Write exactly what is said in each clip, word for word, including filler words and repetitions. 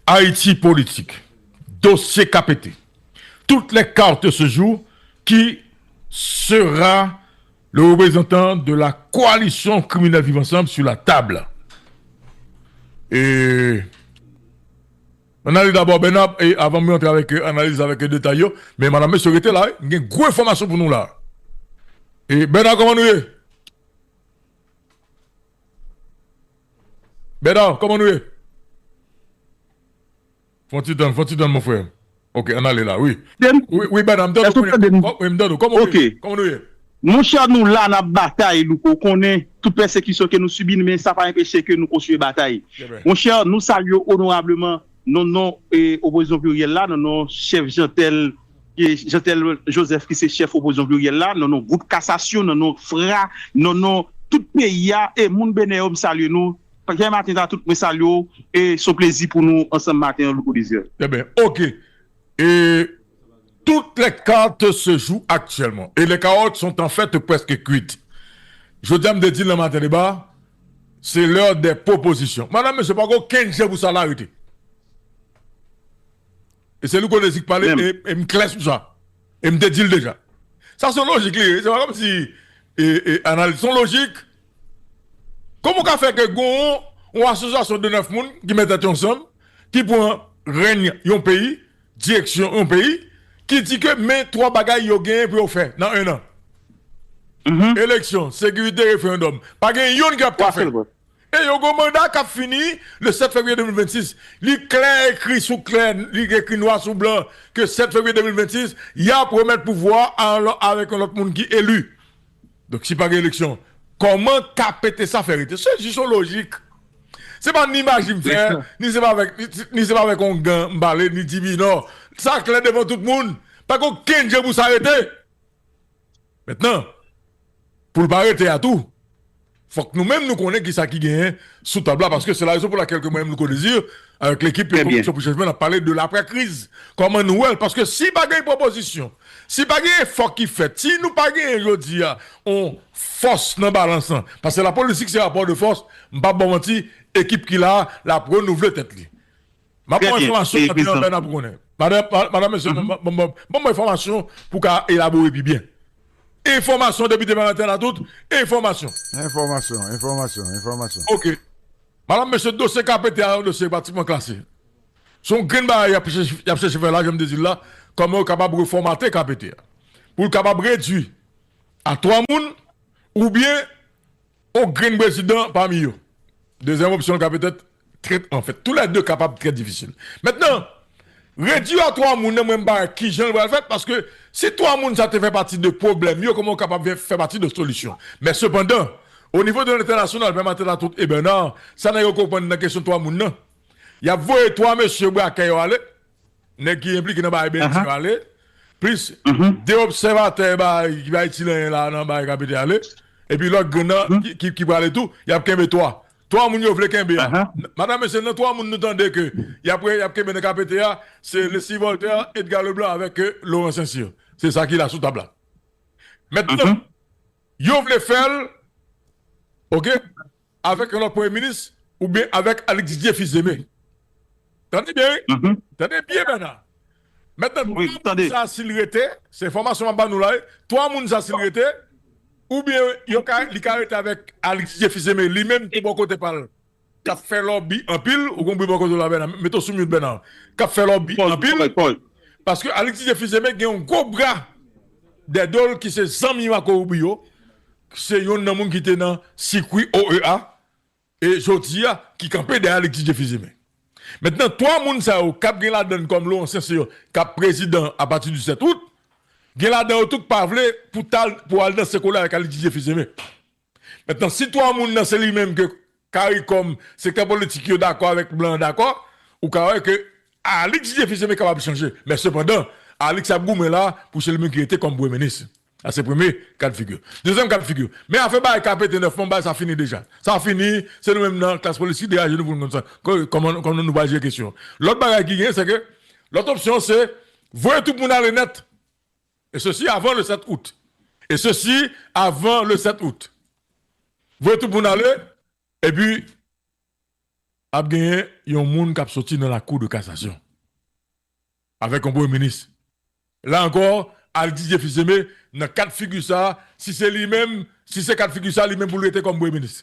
Haïti Politique, dossier K P T, toutes les cartes se jouent, qui sera le représentant de la coalition criminelle Vivre Ensemble sur la table. E analiz dabò, Bernard, e avan m rantre avèk, euh, analiz avèk, euh, detay yo, men madanm, mesye, rete la, wi. M gen gwo enfòmasyon pou nou la. E Bernard, kòman nou ye? Bernard, kòman nou ye? Fon ti tann, fon ti tann, mon frè. Ok, ann ale la, wi. Wi, wi, Bernard, m tande w. Wi, m tande w. Kòman nou ye? Kòman nou ye? Monchè, nou la, n ap batay, Louko. Ou konnen, tout pèsekisyon ke nou sibi, men sa pa enpeche ke nou kontinye batay. Monchè, nou salye w onorableman, nan non, e, opozisyon pliryèl la, nan non chèf Jeantel, e, Jeantel Joseph, ki se chèf opozisyon pliryèl la, nan non gwoup Kasasyon, nan non FRA, nan non tout peyi a, e moun Benè yo, m salye nou. Jè maten sa tout, mwen salye w, e se yon plezi pou nou ansanm maten an, Louko Désir. Trè byen, ok. E toutes les cartes se jouent actuellement. Et les carottes sont en fait presque cuites. Jodi a, m te di l nan maten deba, c'est l'heure des propositions. Madanm, mesye, pa gen okenn jan pou sa la rete. E se Louko Désir k pale, e, e m klè sou sa. E m te di l deja. Sa se yon lojik li ye. Se pa kòmsi, e, e, analiz, se yon lojik. Kòman w ka fè ke gon yon asosyasyon de nèf moun ki met tèt yo ansanm, ki pran rèny yon peyi, direksyon yon peyi, ki di ke men twa bagay yo genyen pou yo fè nan en an? Eleksyon, sekirite, referandòm. Pa gen yonn ki ap ka fè. E yo gon manda k ap fini le sèt fevriye de mil vennsis. Li klè ekri sou klè, li ekri nwa sou blan ke sèt fevriye de mil vennsis, y ap remèt pouvwa a, avèk yon lòt moun ki eli. Donk, si pa gen eleksyon, kòman K P T sa fè rete? Se jis yon lojik. Se pa ni maji m fè, ni se pa avèk, ni, ni se pa avèk yon gan m pale, ni di, non. Sa klè devan tout moun. Pa gen okenn jan pou sa rete. Mentnan, pou l pa rete a tou, fòk nou menm nou konnen kisa ki genyen sou tab la, paske se la rezon pou lakèl ke mwen menm, Louko Désir, avèk lekip Komisyon pou Chanjman, n ap pale de laprè kriz. Kòman nou wè l? Paske si pa gen pwopozisyon, si pa gen efò ki fèt, si nou pa genyen jodi a yon fòs nan balans lan, paske la politik se rapò de fòs, m p ap ba w manti, ekip ki la a, l ap renouvle tèt li. M ap ba w enfòmasyon, Bernard, pou konnen. Madanm, ma-, madanm, mesye, ban, ban, ban, ban mwen enfòmasyon pou ka elabore pi byen. Enfòmasyon, depite Bernard Latout, enfòmasyon. Enfòmasyon, enfòmasyon, enfòmasyon. Ok. Madanm, mesye, dosye K P T a, yon dosye pratikman klase. Se yon grenn bagay y ap chèche, y ap chèche fè la, jan m te di l la, kòman yo kapab refòmate K P T a. Pou l kapab redui a twa moun, oubyen yon grenn prezidan pami yo. Dezyèm opsyon ka petèt trè, anfèt, toulède kapab trè difisil. Mentnan, redui a twa moun nan, mwen m pa wè kijan l pral fèt, paske si twa moun sa te fè pati de pwoblèm yo, kòman yo kapab fè, fè pati de solisyon? Men sepandan, o nivo de lentènasyonal, Pè Martin Latout e Bernard, sa nèg yo konprann nan kesyon twa moun nan, y ap voye twa mesye brakè yo ale, nèg ki enplike nan bagay Bèlti yo ale, plis de obsèvatè bagay ki pa itil anyen la nan bagay K P T ale, epi lòt grenn nan ki, ki, ki prale tou, y ap kenbe twa. Twa moun yo vle kenbe a. Madanm, mesye, nan twa moun nou tande ke y ap, y ap kenbe nan K P T a, se Leslie Voltaire, Edgar Leblanc avèk, euh, Laurent Saint-Cyr. Se sa ki la sou tab la. Mentnan, yo vle fè l, ok, avèk yon lòt premye minis oubyen avèk Alix Didier Fils-Aimé. Tande byen, wi. Tande byen, Bernard. Mentnan, twa moun sa, si l rete, se enfòmasyon m ap ba nou la, wi. Twa moun sa, si l rete, oubyen yo ka, li ka rete avèk Alix Didier Fils-Aimé, li menm tou bò kote pa l, k ap fè lòbi anpil, ou konprann bò kote w la, Bernard. Mete w sou mute, Bernard. K ap fè lòbi anpil. Paske Alix Didier Fils-Aimé gen yon gwo bra dèyè do l ki se zanmi Marco Rubio, ki se yonn nan moun ki te nan sikwi O E A, e jodi a, ki kanpe dèyè Alix Didier Fils-Aimé. Mentnan, twa moun sa yo, k ap gen ladan l kòm Laurent Saint-Cyr, k ap prezidan apati di sèt out, gen ladan yo tou k pa vle pou t al, pou al danse kole avèk Alix Didier Fils-Aimé. Mentnan, si twa moun nan se li menm ke CARICOM, sektè politik yo dakò avèk blan an dakò, ou ka wè ke Alix Didier Fils-Aimé kapab chanje. Men sepandan, Alix ap goumen la pou se li menm ki rete kòm premye minis. Sa se premye ka de figi. Dezyèm ka de figi. Men afè bagay K P T nèf moun, bagay sa fini deja. Sa fini, se nou menm nan klas politik degaje nou pou nou konn sa. Kò-, kòman, kòman nou va jere kesyon. Lòt bagay ki gen, se ke lòt opsyon se voye tout moun ale nèt. E sesi avan le sèt out. E sesi avan le sèt out. Voye tout moun ale, epi ap genyen yon moun k ap soti nan lakou de kasasyon avèk yon premye minis. La ankò, al Didier Fils-Aimé, nan kat figi sa, si se li menm, si se kat figi sa, li menm pou l rete kòm premye minis.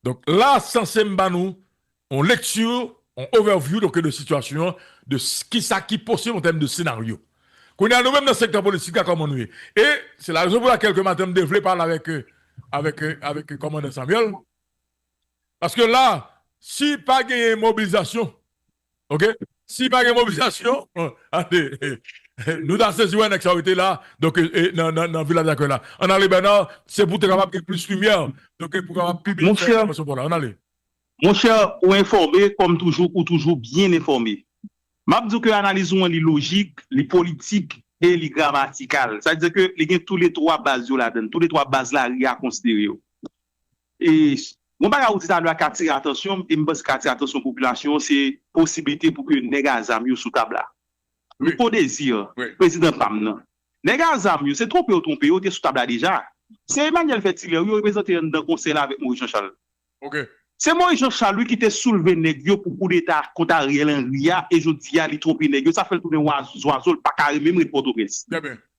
Donk la, sanse m ba nou yon lekti, yon overview, donk, de sitiyasyon an, de s- kisa ki posib an tèm de senaryo. Kounye a, nou menm nan sektè politik la, kòman nou ye? E se la rezon pou lakèl ke maten m te vle pale avèk, euh, avèk, euh, avèk, euh, kòmandan Samuel. Paske la, si pa genyen mobilizasyon, oke? Si pa gen mobilizasyon, ande, nou ta sezi wè nèg sa yo te la, donk, e, nan, nan, nan vilaj Lakay la. Ann ale, Bèna, se pou te kapab gen plis limyè, donk, pou kapab pi byen fè enfòmasyon pou la. Ann ale. Monchè, ou enfòme, kòm toujou, ou toujou byen enfòme. M ap di w ke analiz ou an, li lojik, li politik e li gramatikal. Sa vle di ke li gen tou le twa baz yo ladan l, tou le twa baz lari a konsidere yo. E yon bagay ou di talè a ki atire atansyon m, e m panse ki atire atansyon popilasyon an, se posiblite pou ke nèg a zam yo sou tab la. Louko Désir, prezidan pa m nan. Nèg a zam yo, se twonpe yo twonpe yo, te sou tab la deja. Se Emmanuel Vertilaire wi yo reprezante anndan konsèy la avèk Moïse Jean Charles. Se Moïse Jean Charles wi ki te soulve nèg yo pou koudeta kont Ariel Henry a, e jodi a li twonpe nèg yo, sa fè l tounen wa- zwazo, l pa ka menm ret Pòtoprens.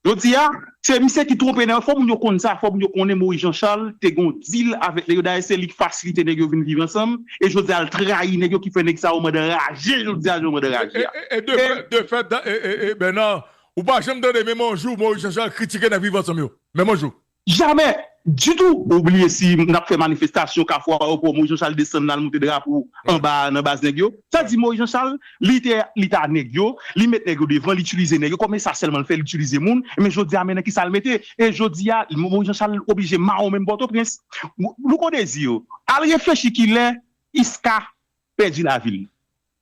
Jodi a, se misye ki twonpe nèg yo, fò moun yo konn sa, fò moun yo konnen Moïse Jean Charles te gon dil avèk nèg yo, dayè se li ki fasilite nèg yo vin viv ansanm, e jodi a l trayi nèg yo ki fè nèg sa yo mande raje, jodi a yo mande raje a. E, e, e de fèt, de fèt, e, e, e, Bèna, ou pa janm tande menm yon jou Moïse Jean Charles kritike nèg viv ansanm yo. Menm yon jou. Jamè! Ditou! Ou bliye si n ap fè manifestasyon Kafou Ayewopò, Moïse Jean Charles desann l al moute drapo anba nan baz nèg yo? Sa di Moïse Jean Charles, li te, li te a nèg yo, li met nèg yo devan, li itilize nèg yo, kòm e sa sèlman l fè, li itilize moun, men jodi a men nan kisa l mete? E jodi a, Moïse Jean Charles oblije mawon menm Pòtoprens. Louko Désir, al reflechi kilè Iska pèdi lavi l.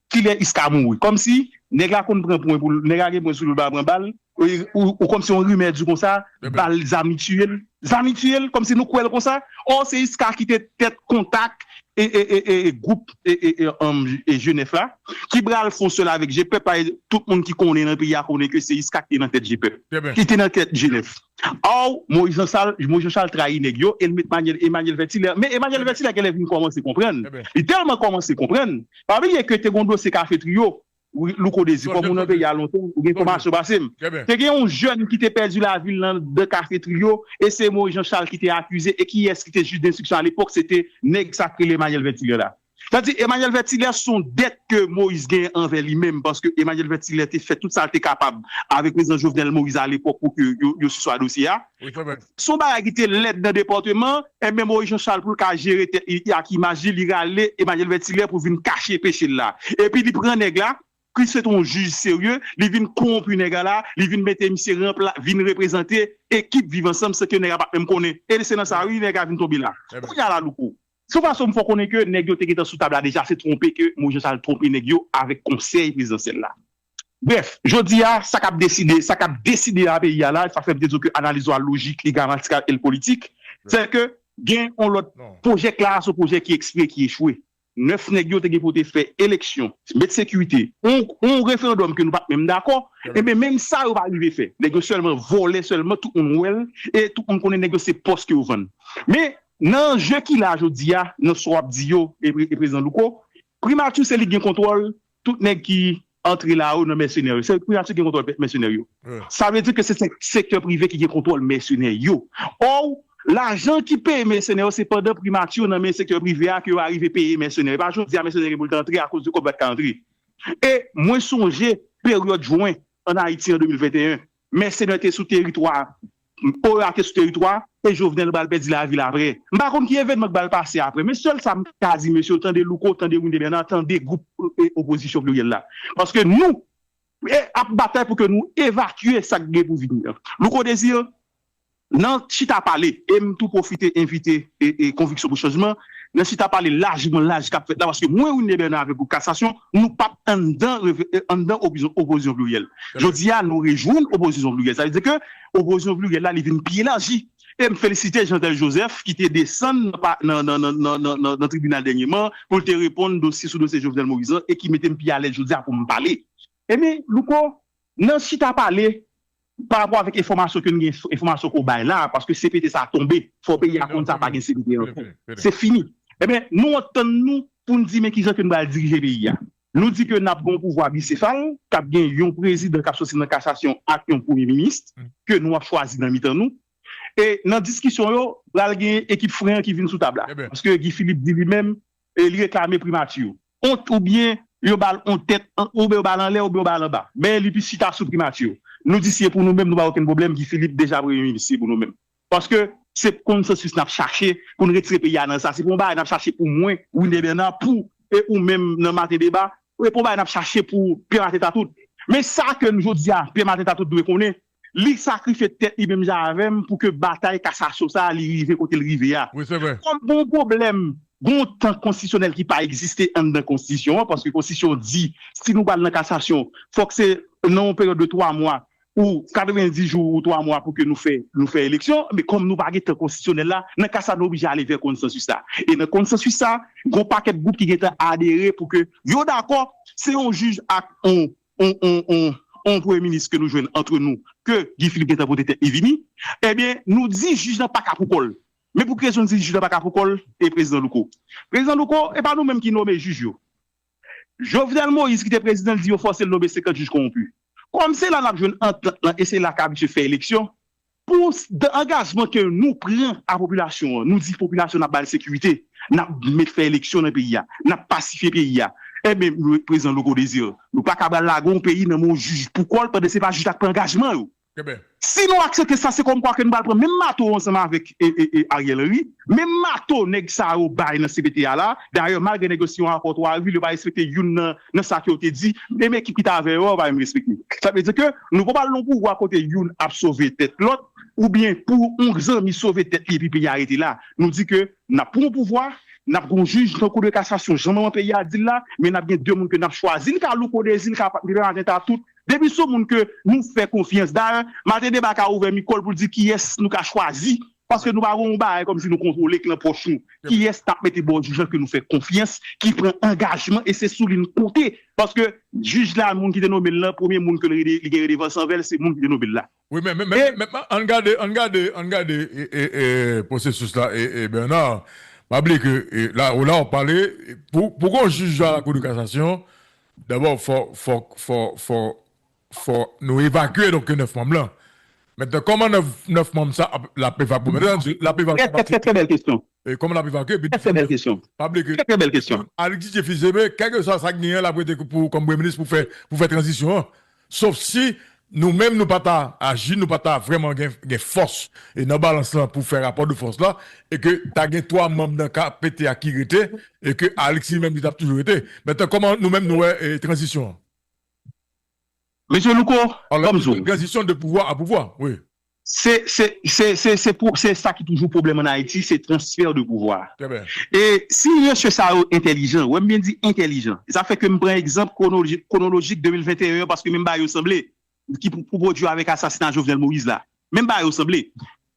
Kilè Iska mouri? Kòmsi nèg la konn pran pwen pou l, nèg la gen pwen sou li, l pa pran bal, ou, ou, ou kòmsi yon rimè di konsa, bal, zam li tiye l, zam li tiye l, kòmsi nou kwè l konsa. Ò, se Iska ki te tèt kontak e, e, e, e, e gwoup e, e, e, um, e G nèf la, ki pral fè yon sèl avèk G pèp, pa tout moun ki konnen nan peyi a konnen ke se Iska ki te nan tèt G pèp, ki te nan tèt G nèf. Aw, Moïse Jean Charles, Moïse Jean Charles trayi nèg yo, e l met Emmanuel, Emmanuel Vertilaire. Men Emmanuel Vertilaire genlè vin kòmanse konprann. Li tèlman kòmanse konprann. Pa bliye ke te gon dosye Kafe Trio, wi, Louko Désir, kòm ou nan peyi a lontan, ou gen enfòmasyon pase m. Te gen yon jèn ki te pèdi lavi l nan, nan Kafe Trio, e se Moïse Jean Charles ki te akize, e kiyès ki te jij denstriksyon alepòk, se te nèg sa k rele Emmanuel Vertilaire la. Sa di Emmanuel Vertilaire se yon dèt ke Moïse genyen anvè li menm, paske Emmanuel Vertilaire te fè tout sa l te kapab avèk prezidan Jovenel Moïse alepòk pou ke yo, yo siswa dosye a. Se yon bagay ki te lèd nan depatman, enben Moïse Jean Charles pou l ka jere tèt li ak imaj li, li rale Emmanuel Vertilaire pou vin kache peche l la. Epi li pran nèg la, ki se te yon jij serye, li vin kowonpi nèg la, li vin mete misye ranpla-, vin reprezante ekip Viv Ansanm san ke nèg la pa t menm konnen. E se nan sa wi nèg la vin tonbe la. Kounye a la Louko. Se yon fason m fè w konnen ke nèg yo te gentan sou tab la deja, se twonpe ke Moïse Jean Charles twonpe nèg yo avèk konsèy prezidansyèl la. Brèf, jodi a, sa k ap deside, sa k ap deside a peyi a la, sa fè m te di w ke analiz ou a lojik, li gramatikal e l politik, se ke gen yon lòt pwojè k la, se yon pwojè ki ekspire, ki echwe. Nèf nèg yo te gen pou te fè eleksyon, met sekirite, yon, yon referandòm ke nou pa t menm dakò, enben menm sa yo pa rive fè. Nèg yo sèlman vòlè sèlman, tout moun wè l, e tout moun konnen nèg yo se pòs ke yo vann. Men, nan anje ki la jodi a, nan sa w ap di yo, e pre-, e prezidan Louko, primati se li ki gen kontwòl tout nèg ki antre la yo nan mèsenè yo. Se primati ki gen kontwòl mèsenè yo. Sa vle di ke se sek-, sektè prive ki gen kontwòl mèsenè yo. Ò, lajan ki peye mèsenè yo, se pandan primati nan men sektè prive a ke yo arive peye mèsenè yo. E pa jodi a mèsenè gen pou l ta antre akoz de kòb pa t ka antre. E mwen sonje peryòd jwen ann Ayiti an de mil venteyen, mèsenè te sou teritwa, O E A te sou teritwa, e Jovenel pral pèdi lavi l apre. M pa konn ki evènman k pral pase apre, men sèl sa m ka di, mesye, tande Louko, tande Winde Bernard, tande gwoup, e, opozisyon pliryèl la. Paske nou, e, ap batay pou ke nou evakye sa k gen pou vini an. Louko Désir, nan chita pale, e m tou pwofite envite, e, e Konviksyon pou Chanjman, nan chita pale lajman laj k ap fèt la, paske mwen, Winde Bernard avèk gwoup Kasasyon, nou p ap anndan reve-, e, anndan opozisyon, opozisyon pliryèl. Jodi a, nou rejwenn opozisyon pliryèl. Sa vle di ke opozisyon pliryèl la, li vin pi elaji. E m felisite Jeantel Joseph ki te desann nan pa-, nan, nan tribinal dènyèman pou l te reponn dosye, sou dosye Jovenel Moïse lan e ki mete m pi alèz jodi a pou m pale. Ebyen, Louko, nan chita pale, pa rapò avèk enfòmasyon ke n gen, enfòmasyon ke w bay la, paske C P T sa tonbe, fò peyi a konn sa, pa gen C P T ankò. Se fini. Ebyen, nou ap tann nou pou n di men kijan ke n pral dirije peyi a. Nou di ke n ap gen yon pouvwa bisefal, k ap gen yon prezidan k ap soti nan kasasyon ak yon premye minis, ke nou ap chwazi nan mitan nou. E nan diskisyon yo, pral gen ekip fren an ki vin sou tab la. Paske Guy Philippe di li menm, e li reklame primati. Ont oubyen yo ba l on tèt, oubyen yo ba l anlè, oubyen yo ba l anba. Men li pi chita sou primati. Nou di si e pou nou menm, nou pa okenn pwoblèm, Guy Philippe deja premye minis, si e pou nou menm. Paske se konsansis n ap chache pou n retire peyi a nan sa. Se pa yon bagay n ap chache pou mwen, René Bernard, pou e ou menm nan Maten Deba. E pa yon bagay n ap chache pou Pierre Martin Tatout. Men sa ke n jodi a, Pierre Martin Tatout dwe konnen, li sakrifye tèt li menm jan avè m pou ke batay kasasyon sa a li rive kote l rive a. Wi, se vre. Kòm gen yon pwoblèm, gen yon tan konstitisyonèl ki pa egziste anndan konstitisyon an, paske konstitisyon an di, si nou pral nan kasasyon, fòk se nan yon peryòd de twa mwa, ou katrevenndis jou ou twa mwa pou ke nou fè, nou fè eleksyon, men kòm nou pa gen tan konstitisyonèl la, nan ka sa nou oblije ale vè konsansis la. E nan konsansis sa, gon pakèt gwoup ki gentan adere pou ke yo dakò, se yon jij ak on, on, on, on, on premye minis ke nou jwenn antre nou, ke Guy Philippe gentan pote tèt li vini, ebyen, nou di jij nan pa ka pou kò l. Men pou ki rezon nou di jij nan pa ka pou kò l, e prezidan Louko. Prezidan Louko, e pa nou menm ki nome jij yo. Jovenel Moïse ki te prezidan, li di yo fòse l nome senkant jij kowonpi. Kòm se la n ap jwenn antant lan e se la k abitye fè eleksyon, pou angajman ke nou pran a popilasyon an, nou di popilasyon n ap ba l sekirite, n ap met fè eleksyon nan peyi a, n ap pasifye peyi a. Ebyen, prezidan Louko Désir, nou pa ka pral lage yon peyi nan men yon jij pou kò l pandan se pa jij la k pran angajman yo. Si nou aksepte sa, se kòmkwa ke nou pral pran menm mato ansanm avèk e, e, e Ariel Henry, menm mato nèg sa yo bay nan C P T A la. Dayè, malgre nèg yo siyen yon akò twa vil, yo pa respekte youn nan, nan sa ke yo te di, menm ekip ki t avè yo a, yo pa menm respekte. Sa vle di ke nou pa pral nan yon pouvwa kote youn ap sove tèt lòt, oubyen pou yon zanmi sove tèt li epi peyi a rete la. Nou di ke n ap pran yon pouvwa, n ap gen yon jij nan Kou de Kasasyon, jan manman peyi a di l la, men n ap gen de moun ke n ap chwazi, li ka Louko Désir, li ka Pierre Martin Tatout, depi se yon moun ke nou fè konfyans. Dayè, Maten Deba ka ouvè mikwo l pou l di kiyès nou ka chwazi, paske nou pa gen yon bagay kòmsi nou kontwole k nan pòch nou. Kiyès n ap mete bò jij lan ke nou fè konfyans, ki pran angajman, e se sou li n konte. Paske jij la, moun ki te nome l lan, premye moun ke l rede-, li gen redevans anvè l, se moun ki te nome l la. Wi, men, men, men, men, men, ann gade, ann gade, ann gade e, e, e, pwosesis la, e, e, Bernard, pa bliye ke e, la, la w pale, e, pou, pou gon jij a la Kou de Kasasyon, dabò, fò, fò, fò, fò, fò nou evakye donk nèf manm lan. Mentnan, kòman nèf, nèf manm sa ap, l ap evakye? Mentnan, l ap evakye. Trè, trè, trè, trè bèl kesyon. E kòman l ap evakye? Epi, trè, trè bèl kesyon. Pa bliye ke trè, trè bèl kesyon. Alix Didier Fils-Aimé, kèlkeswa sa k genyen, l ap rete pou, kòm premye minis pou fè, pou fè tranzisyon an. Sof si nou menm nou pa ta aji, nou pa ta vrèman gen, gen fòs e nan balans lan pou fè rapò de fòs la, e ke ta gen twa manm nan K P T A ki rete, e ke Alix li menm li t ap toujou rete. Mentnan, kòman nou menm nou wè e, tranzisyon an? Mesye Louko, kòm zwo. Tranzisyon de pouvwa a pouvwa, wi. Se, se, se, se, se pou, se sa ki toujou pwoblèm ann Ayiti, se transfè de pouvwa. Trè byen. E si mesye sa yo entèlijan, wè m byen di entèlijan. E sa fè ke m pran egzanp kwonoloji-, kwonolojik de mil venteyen an, paske menm bagay yo sanble, ki pou, pou pwodui avèk asasina Jovenel Moïse la. Menm bagay yo sanble.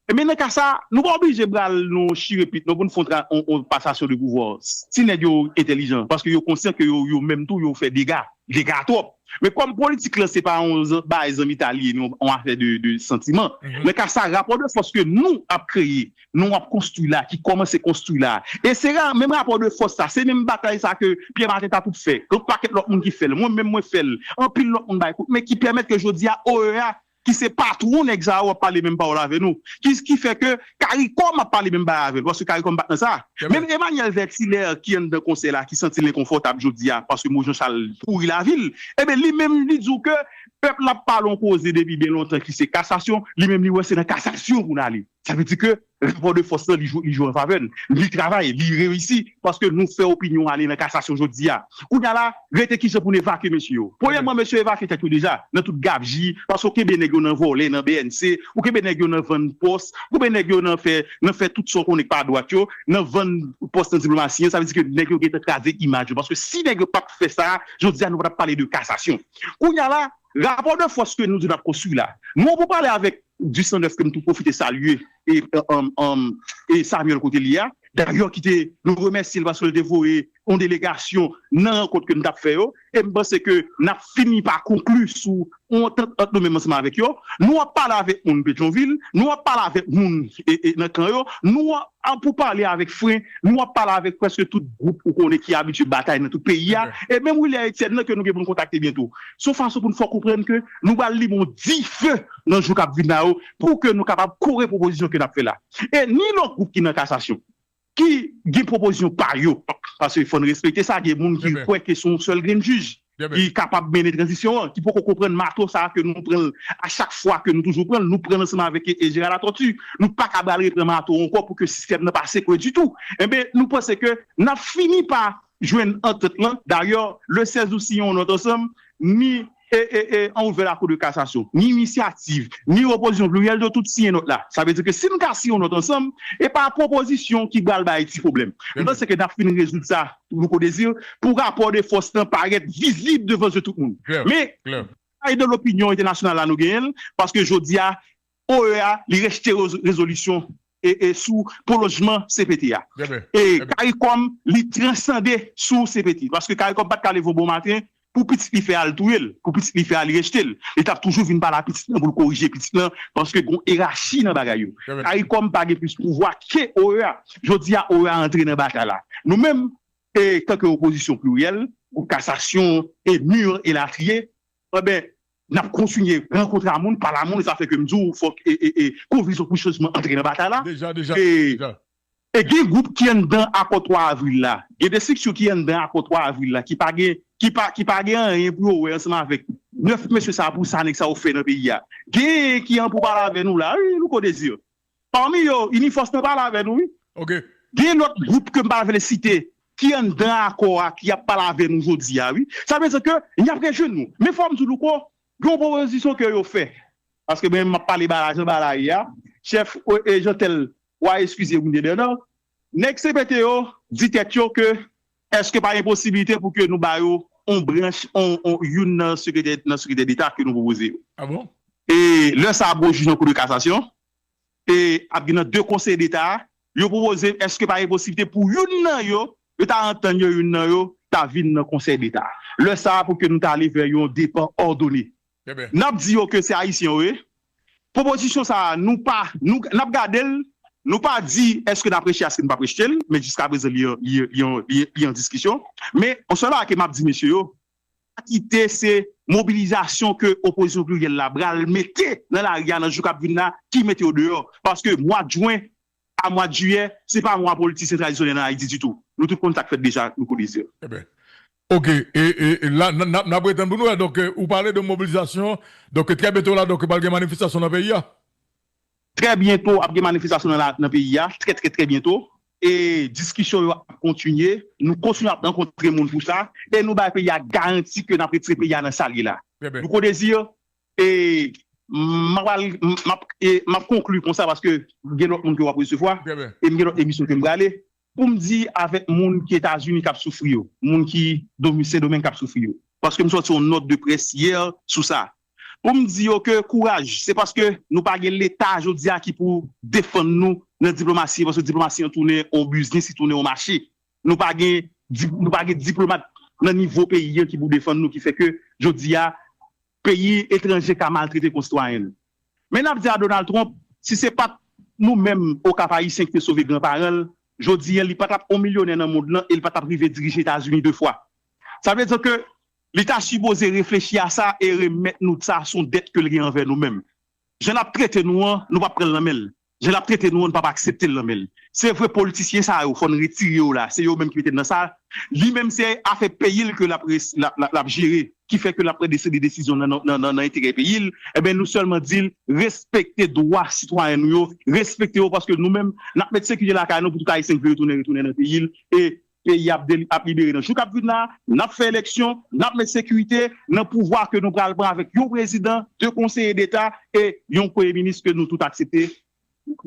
Ebyen, nan ka sa, nou pa oblije pral nan yon chirepit, non, pou n fè yon tra-, yon, yon pasasyon de pouvwa. Si nèg yo entèlijan, paske yo konsyan ke yo, yo menm tou, yo fè dega, dega twòp. Men kòm politik lan, se pa yon zan-, bagay zanmitay li ye, non, yon afè de, de santiman. Nan ka sa, rapò de fòs ke nou ap kreye, nou ap konstwi la, ki kòmanse konstwi la. E se ra-, menm rapò de fòs sa, se menm batay sa ke Pierre Martin Tatout fè, gen yon pakèt lòt moun ki fè l, mwen menm mwen fè l, anpil lòt moun bay kout men ki pèmèt ke jodi a, O E A, ki se patwon nèg sa yo ap pale menm pawòl avè nou. Ki, ki fè ke Caricom ap pale menm bagay avè l, paske Caricom pa t nan sa. Menm Emmanuel Vertilaire ki anndan konsèy la, ki santi l enkonfòtab jodi a, paske Mojan Chal pouri lavi l, ebyen, li menm, li di w ke pèp la ap pale yon koze depi byen lontan ki se kasasyon, li menm li wè se nan kasasyon pou n ale. Sa vle di ke rapò de fòs lan, li jwe, li jwe an favè n. Li travay, li reyisi, paske nou fè opinyon ale nan kasasyon jodi a. Kounye a la, rete kijan pou n evakye mesye yo. Premyèman, mesye yo evakye tèt yo deja, nan tout gabji, paske ou kenbe nèg yo nan vòlè, nan B N C, ou kenbe nèg yo nan vann pòs, ou kenbe nèg yo nan fè, nan fè tout sa w konnen k pa dwat yo, nan vann pòs nan diplomasi an, sa vle di ke nèg yo gentan kraze imaj yo. Paske si nèg yo pa t fè sa, jodi a nou pa t ap pale de kasasyon. Kounye a la, rapò de fòs ke nou di n ap konstwi la. Nou pou pale avèk Guy Sanders ke m tou pwofite salye, e, um, um, e Samuel kote li a. dayè ki te, nou remèsye l paske l te voye yon delegasyon nan rankont ke n t ap fè yo, e m panse ke n ap fini pa konkli sou yon antant ant nou menm ansanm avèk yo. Nou ap pale avèk moun Petyonvil, nou ap pale avèk moun e, e, nan kan yo, nou ap pou pale avèk Fren, nou ap pale avèk prèske tout gwoup ou konnen ki abitye batay nan tout peyi a. E menm Willy Etienne nan ke nou gen pou n kontakte byento. Se yon fason pou n fè w konprann ke nou pral limen yon dife nan jou k ap vin la yo pou ke nou kapab kore pwopozisyon ke n ap fè la. E ni lòt gwoup ki nan kasasyon, ki gen pwopozisyon pa yo, paske fò n respekte sa, gen moun ki kwè ke se yon sèl grenn jij ki kapab mennen tranzisyon an, ki poko konprann mato sa a ke nou pran l a chak fwa ke nou toujou pran l, nou pran l ansanm avèk e, e Gérard Latortue. Nou pa ka pral repran mato ankò pou ke sistèm nan pa sekwe ditou. Enben, nou panse ke n ap fini pa jwenn antant lan. Dayè, le sèz nou siyen yon nòt ansanm, ni e, e, e, an ouvè lakou de kasasyon, ni inisyativ, ni opozisyon pliryèl, yo tout siyen nòt la. Sa vle di ke si n ka siyen yon nòt ansanm, e pa pwopozisyon ki pral bay ti pwoblèm. M panse ke n ap fin rezoud sa, Louko Désir, pou rapò de fòs lan parèt vizib devan zye tout moun. Men, kay de lopinyon entènasyonal la nou genyen l, paske jodi a, O E A, li rejte rezo- rezolisyon e, e sou pwolonjman C P T a. E Caricom, li transande sou C P T. Paske Caricom pa t ka leve yon bon maten pou pitit li fè a l touye l, pou pitit li fè a li rejte l. Li t ap toujou vin pale a pitit lan pou l korije pitit lan, paske gon erachi nan bagay yo. Caricom pa gen plis pouvwa ke O E A. Jodi a, O E A antre nan batay la. Nou menm, e tanke opozisyon pliryèl, gwoup kasasyon, e MUR, elatriye, enben, n ap kontinye rankontre a moun, pale a moun, e sa fè ke m di w, fòk e, e, e, Konvizyon pou Chanjman antre nan batay la. E, e gen gwoup ki anndan akò twa avril la. Gen de estrikti ki anndan akò twa avril la, ki pa gen, ki pa, ki pa gen anyen pou yo wè ansanm avèk nèf mesye sa a pou sa nèg sa yo fè nan peyi a. Gen ki an pou pale avè nou la, wi, Louko Désir. Pami yo, Inifòs nan pale avè nou, wi. Gen lòt gwoup ke m pa vle site, ki anndan akò a, ki ap pale avè nou jodi a, wi. Sa vle di ke y ap rejwenn nou. Men fò m di w, Louko, gen yon pwopozisyon ke yo fè. Paske mwen, m ap pale bala, jan bala ye a. Chèf, e, e, Jeantel, w a eskize Willy Bernard. Nèg C P T yo di tèt yo ke èske pa gen posiblite pou ke nou ba yo yon branch, yon, yon, youn nan sekretè, nan sekretè deta ke nou pwopoze yo. E lè sa a, ap gon jij nan Kou de Kasasyon, e ap gen nan de konsèy deta a, yo pwopoze, èske pa gen posiblite pou youn nan yo, yo ta antann yo, youn nan yo ta vin nan konsèy deta a. Lè sa a, pou ke nou ta ale vè yon depa òdone. N ap di yo ke se Ayisyen yo ye. Pwopozisyon sa a, nou pa, nou, n ap gade l, nou pa di èske n ap rejte, èske n p ap rejte l, men jiskaprezan li, li, li, li, li an diskisyon. Men, yon sèl bagay ke m ap di mesye yo, pa kite se mobilizasyon ke opozisyon pliryèl la pral mete nan lari a nan jou k ap vin la ki mete yo deyò. Paske mwa jen a mwa jiyè, se pa mwa politisyen tradisyonèl an Ayiti ditou. Nou tout konn sa k fèt deja, Louko Désir. Ok, e, e, e la, n, n, n ap retann pou nou wè. Donk, e, ou pale de mobilizasyon. Donk, trè byento la, donk, pral gen manifestasyon nan peyi a. Trè byento, ap gen manifestasyon nan, nan peyi a. Trè, trè, trè byento. E diskisyon yo ap kontinye. Nou kontinye ap rankontre moun pou sa. E nou bay peyi a garanti ke n ap retire peyi a nan sa l ye la. Louko Désir, e m ap, m ap, e m ap konkli konsa paske gen lòt moun ke w ap resevwa. E m gen lòt emisyon ke m prale. Pou m di avèk moun ki Etazini k ap soufri yo, moun ki Domi-, Sendomeng k ap soufri yo. Paske m sòti yon nòt de près yè sou sa. Pou m di yo ke kouraj, se paske nou pa gen Leta jodi a ki pou defann nou nan diplomasi, paske diplomasi an tounen yon biznis, li tounen yon mache. Nou pa gen, nou pa gen diplomat nan nivo peyi an ki pou defann nou, ki fè ke jodi a, peyi etranje ka maltrete konsitwayen l. Men n ap di a Donald Trump, si se pa t nou menm Okap Ayisyen ki te sove granparan l, jodi a li pa t ap yon milyonè nan mond lan e li pa t ap rive dirije Etazini de fwa. Sa vle di ke li ta sipoze reflechi a sa e remèt nou sa, se yon dèt ke l gen anvè nou menm. Jan l ap trete nou an, nou p ap pran l nan men l. Jan l ap trete nou an, nou p ap aksepte l nan men l. Se vre politisyen sa yo, fò n retire yo la. Se yo menm ki mete n nan sa. Li menm se afè peyi l ke l ap, l ap, l ap jere, ki fè ke l ap pran de seri de desizyon nan, nan, nan, nan enterè peyi l. Enben, nou sèlman di l, respekte dwa sitwayen nou yo, respekte yo, paske nou menm, n ap met sekirite lakay nou pou tout Ayisyen ki vle retounen, retounen nan peyi l. E peyi a ap, ap libere nan jou k ap vin la, n ap fè eleksyon, n ap met sekirite nan pouvwa ke nou pral pran avèk yon prezidan, de konseye deta e yon premye minis ke nou tout aksepte.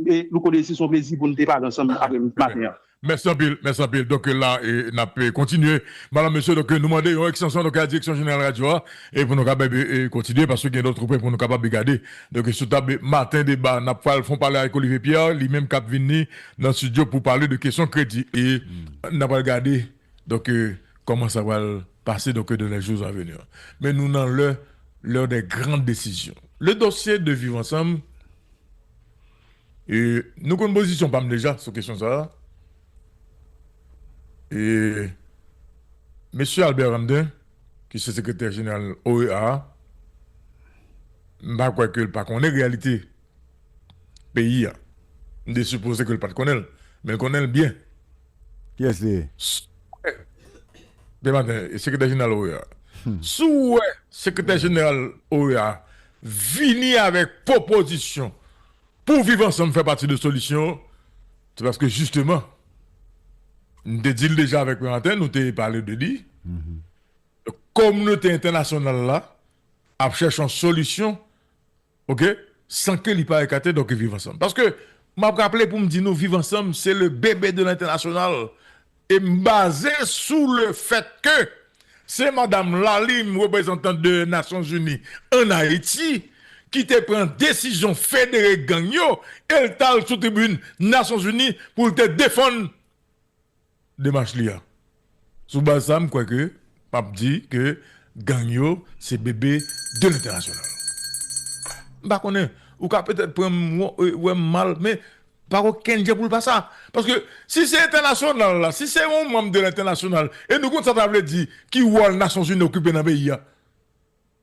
E Louko Désir, se yon plezi pou n te pale ansanm maten an. Mèsi anpil, mèsi anpil. Donk la, e, n ap, e, kontinye. Madanm, mesye, donk, nou mande yon ekstansyon, donk, a direksyon jeneral radyo a, e pou nou kapab, e, e, kontinye, paske gen dòt pwen pou nou kapab gade. Donk, sou tab Maten Deba, n ap pral fè yon pale avèk Olivier Pierre, li menm k ap vini nan estidyo pou pale de kesyon kredi. E n ap pral gade, donk, e, kòman sa pral pase, donk, dans les jours à venir. Men nou nan lè, l'heure des grandes décisions. Le dossier de Viv Ansanm, E, nou konn pozisyon pa m deja sou kesyon sa a. E, mesye Albert Ramden, ki se sekretè jeneral O E A a, m pa kwè ke l pa konnen reyalite peyi a. M te sipoze ke l pa t konnen l, men l konnen l byen. Kiyès li ye? Dematen, e sekretè jeneral O E A. Si w wè sekretè jeneral O E A vini avèk pwopozisyon pou Viv Ansanm fè pati de solisyon, se paske jisteman, m te di l deja avèk Pè Maten, nou te pale de li, kominote entènasyonal la ap chèche yon solisyon, oke, san ke li pa ekate, donk, Viv Ansanm. Paske, m ap raple pou m di nou, Viv Ansanm, se le bebe de lentènasyonal. E m baze sou le fèt ke se madanm Lalim, reprezantan de Nasyonzini ann Ayiti, ki te pran desizyon federe gang yo, e l t al sou tribin Nasyonzini pou l te defann demach li a. Sou baz sa, m kwè ke m ap di ke gang yo se bebe de lentènasyonal. M pa konnen, ou ka petèt pran m, wè m mal, men pa okenn jan pou l pa sa. Paske si se entènasyonal la, si se yon manm de lentènasyonal, e nou konn sa ta vle di, ki wòl Nasyonzini okipe nan peyi a?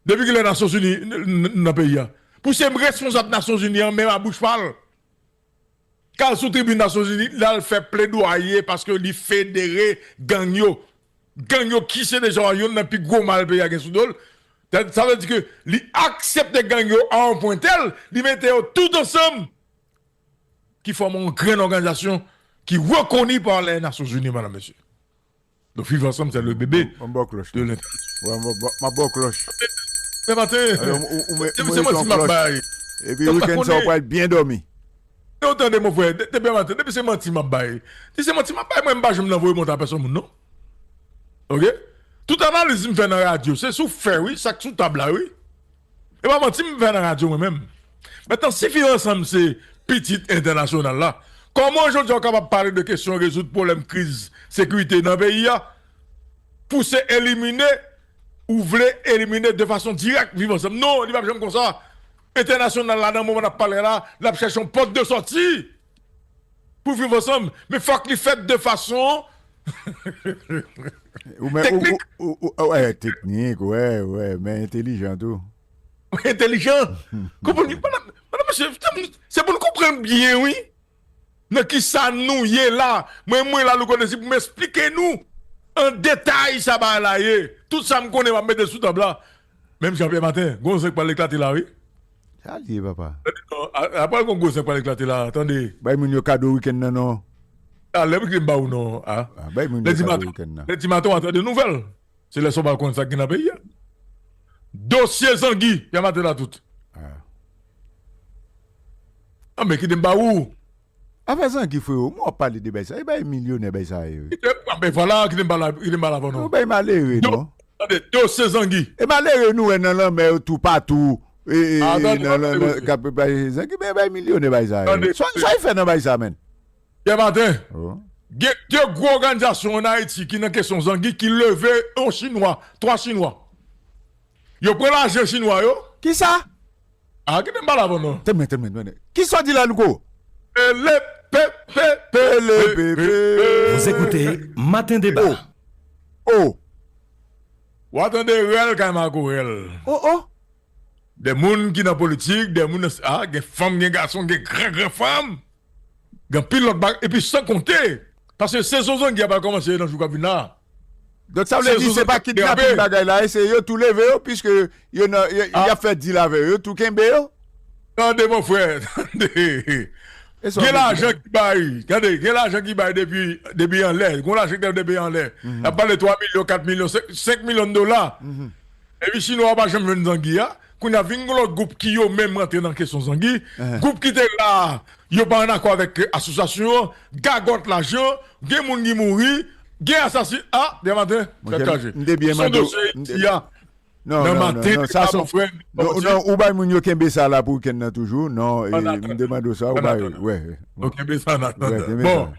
Depi kilè Nasyonzini n-, n-, nan peyi a? Pou se responsab Nasyonzini an menm a bouch pa l k al sou tribin Nasyonzini, l al fè pledwaye paske li federe gang yo. Gang yo ki se deja youn nan pi gwo mal peyi a gen sou do l. Sa, sa vle di ke li aksepte gang yo a yon pwen tèl, li mete yo tout ansanm, ki fòme yon grenn òganizasyon ki rekoni pa lè Nasyonzini, madanm, mesye. Donk, Viv Ansanm, se le bebe de lentènasyonal. Mwen, m ap ba w klòch. Depi se manti m ap bay. Epi wikenn sa, w pral byen dòmi. Ou tande, mon frè, de-, depi maten, depi se manti m ap bay. Si se manti m ap bay, mwen, m pa janm nan voye monte a pèsonn moun, non. Oke? Tout analiz m fè nan radyo, se sou fè, wi, sa k sou tab la, wi. E pa manti m fè nan radyo mwen menm. Mentnan, si Viv Ansanm se pitit entènasyonal la, kòman jodi a w kapab pale de kesyon rezoud pwoblèm kriz sekirite nan peyi a pou se elimine, ou vle elimine de fason dirèk Viv Ansanm? Non, li p ap janm konsa. Entènasyonal la, nan moman n ap pale la, l ap chèche yon pòt de sòti pou Viv Ansanm, men fòk li fèt de fason teknik. Ou, men, ou, ou, ou, ou, wè, teknik, wè, wè, men entelijan tou. Entelijan. Konprann, madanm, madanm, mesye, se pou n konprann byen, wi. Nan kisa nou ye la? Mwen, mwen la, Louko Dezi, pou m esplike nou an detay sa bagay la ye. Tout sa m konnen, m ap mete sou tab la. Menm jan Pè Maten, gon zen k pral eklate la, wi. Sa l ye, papa? Tande non, a-, apre gon gwo zen k pral eklate la, tande. Bay moun yo kado wikenn nan, non. A, lè m kite m ba ou non, a. A, bay moun yo kado wikenn nan. Lendi maten, w a tande nouvèl. Se lè sa w pral konn sa k gen nan peyi a. Dosye Zangi, Pè Maten la tout. A. A, men kite m ba ou. Afè Zangi, freo, mwen w ap pale de bay sa. E bay milyonè bay sa yo. Kite, a, ben vwala, kite m pale, kite m pale avè w non. Yo bay malere, non? Tande, dosye Zangi. E malere nou wè nan lanmè yo toupatou. E, e, nan, nan, nan, k ap bay Zangi, ben bay milyonè bay sa yo. Sa, sa y fè nan bay sa, menm? Yè maten, gen de gwo òganizasyon ann Ayiti ki nan kesyon Zangi ki leve yon Chinwa, twa Chinwa. Yo pran lajan Chinwa yo. Kisa? A, kite m pale avè w non. Tèmen, tèmen, tèmen. Kisa w di la, Louko? Pele, pe, pe, pele, pe, pe. Vous écoutez Matin Débat. Oh. Oh. W a tande rèl kay makorèl. Oh, oh. De moun ki nan politik, de moun nan, a, gen fanm, gen gason, gen gran, gran fanm. Gen anpil lòt bagay. Epi san konte, paske sezon Zangi a pral kòmanse nan jou k ap vin la. Donk, sa vle di se pa kidnapin bagay la ye, se yo tou leve yo, piske yo nan, yo, y ap fè dil avè yo, yo tou kenbe yo. Tande, mon frè, tande. Gen lajan ki bay, tande, gen lajan ki bay depi, depi anlè. Gon lajan ki bay depi anlè. N ap pale twa milyon, kat milyon, senk, senk milyon dola. Epi Chinwa yo pa janm jwenn Zangi a. Kounye a vin gen lòt gwoup ki yo menm rantre nan kesyon zangi. Gwoup ki te la a, yo pa ann akò avèk asosyasyon an, gagòt lajan, gen moun ki mouri, gen asasin. A, dematen, tèt chaje. Se yon dosye Ayiti a. Non, non, non, non, sa se non, non, ou bay moun yo kenbe sa la pou wikenn nan toujou. Non, m te mande w sa, ou bay, wè. Bon, kenbe sa an atandan. Bon,